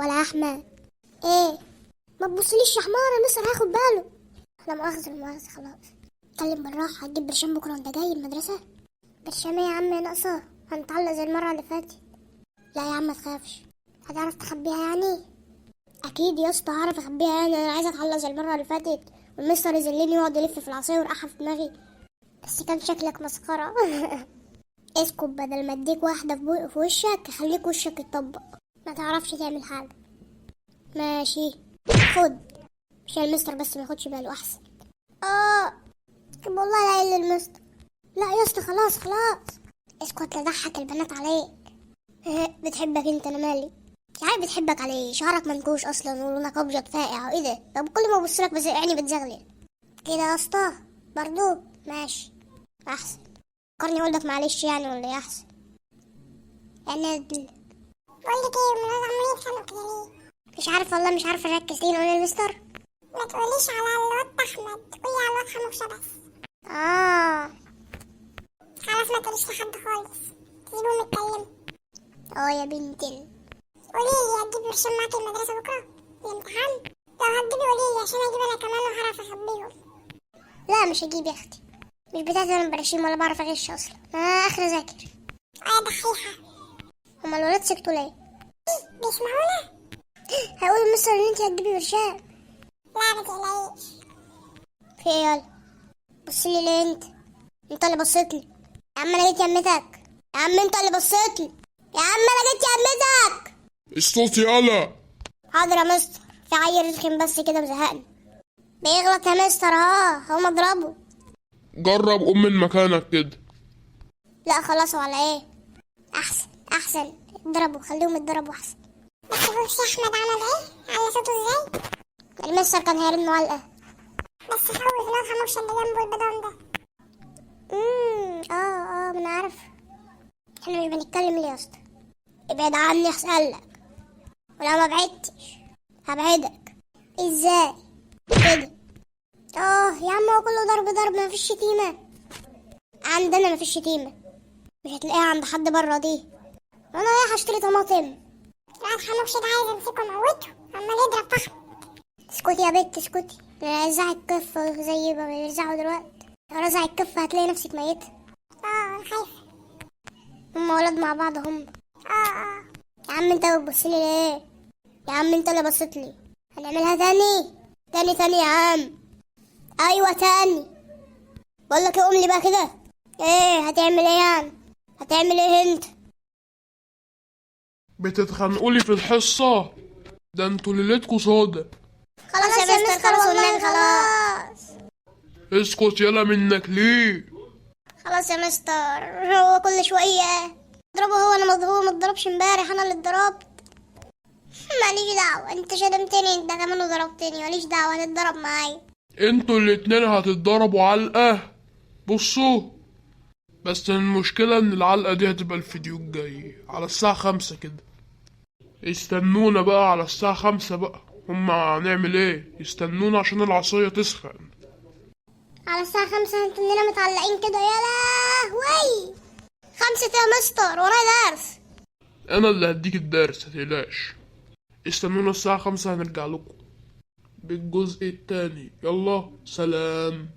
ولا احمد. ايه؟ ما تبصليش يا حمار، المستر هياخد باله. لا مؤاخذة لا مؤاخذة، خلاص. اتكلم بالراحة. هتجيب برشام بكرة وانت جاي المدرسة؟ برشام ايه يا عم ناقصة؟ هنتعلق زي المرة اللي فاتت. لا يا عم ما تخافش. هتعرف تخبيها يعني؟ اكيد يا اسطى هعرف اخبيها يعني، انا عايزه اتعلق زي المرة اللي فاتت والمستر يذلني ويقعد يلف في العصاية ويرقعها في دماغي. بس كان شكلك مسخرة. اسكت، بدل ما اديك واحدة في وشك اخليك وشك يتطبق، ما تعرفش تعمل حاجة. ماشي خد، عشان المستر بس ما ياخدش باله احسن. طب والله لا الا المستر. لا يا اسطى خلاص خلاص اسكت، لا ضحك البنات عليك. بتحبك انت، انا مالي. مش عارف بتحبك على ايه، شعرك منكوش اصلا ولونك ابيض فاقع، وايه ده؟ طب كل ما ابص لك بس عيني بتزغلل كده يا اسطى برضو. ماشي احسن، فكرني اقول لك معلش يعني ولا ايه؟ احسن انا بقول لك ايه، الولاد عمالين يتخانقوا كده ليه؟ مش عارفه والله، مش عارفه اركز. تيجي نقول للمستر؟ ما تقوليش على الواد احمد، قولي على الواد حموكشه بس. خلاص ما تقوليش لحد خالص، سيبهم يتكلموا. يا بنتي. قولي لي هتجيبي برشام معاكي المدرسة بكره الامتحان؟ لو هتجيبي قولي لي عشان اجيب انا كمان وهعرف اخبيهم. لا مش هجيب يا اختي، مش بتاعتي انا برشيم ولا بعرف اغش اصلا، انا اخر اذاكر. يا دحيحه. هما الولاد سكتوا ليه؟ بيسمعونا؟ هيقولوا المستر ان انت هتجيبي برشام. لا ما تقلقيش. في ايه؟ يلا بصلي ليه انت؟ انت اللي بصيت لي يا عم، انا جيت يمتك يا عم، انت اللي بصيت لي يا عم، انا جيت يمتك. الصوت يالا. حاضر يا مستر، في عيل رخم بس كده مزهقني، بيغلط يا مستر. هقوم اضربه. جرب قوم من مكانك كده. لا خلاص، وعلى ايه؟ احسن احسن، اضربوا، خليهم يتضربوا احسن. بس بصي احمد عمل ايه؟ على صوته ازاي؟ المستر كان هيرن علقه. بس خوف الواد حموكشه اللي جنبه البدون ده. ما انا عارف. احنا مش بنتكلم ليه يا اسطى؟ ابعد عني اسالك، ولو ما بعدتش هبعدك. ازاي كده؟ يا عم هو كله ضرب ضرب، ما فيش شتيمه عندنا، ما فيش شتيمه، مش هتلاقيها عند حد بره دي. انا رايح اشتري طماطم. الواد حموكشه ده عايز امسكه اموته، عمال يضرب في احمد. اسكتي يا بت اسكتي، رزع الكف زي ما بيرزعوا دلوقتي، لو رزع الكف هتلاقي نفسك ميتة. انا خايفة. هما ولاد مع بعض هم. يا عم انت بتبصلي ليه؟ يا عم انت اللي بصيت لي. هنعملها تاني تاني تاني يا عم. ايوه تاني. بقول لك ايه، قوم لي بقى كده. ايه هتعمل ايه يعني؟ هتعمل ايه انت؟ بتتخانقولي في الحصة؟ ده انتوا ليلتكوا سودا. خلاص يا مستر، خلاص والنبي خلاص. اسكت يلا منك ليه؟ خلاص يا مستر، هو كل شوية اضربه هو، انا مضروب، ما اتضربش امبارح، انا اللي اتضربت. ماليش دعوة، انت شتمتني انت كمان وضربتني، ماليش دعوة، هتتضرب معايا. انتوا الاتنين هتتضربوا علقة. بصوا بس المشكلة ان العلقة دي هتبقى الفيديو الجاي على الساعة 5 كده. استنونا بقى على الساعة 5 بقى. هما هنعمل ايه؟ يستنونا عشان العصاية تسخن. على الساعة 5 انتوا اننا متعلقين كده. يا لهوي، 5 يا مستر، ورايا درس. انا اللي هديك الدرس متقلقش. استنونا الساعة 5 هنرجع لكم بالجزء التاني. يلا سلام.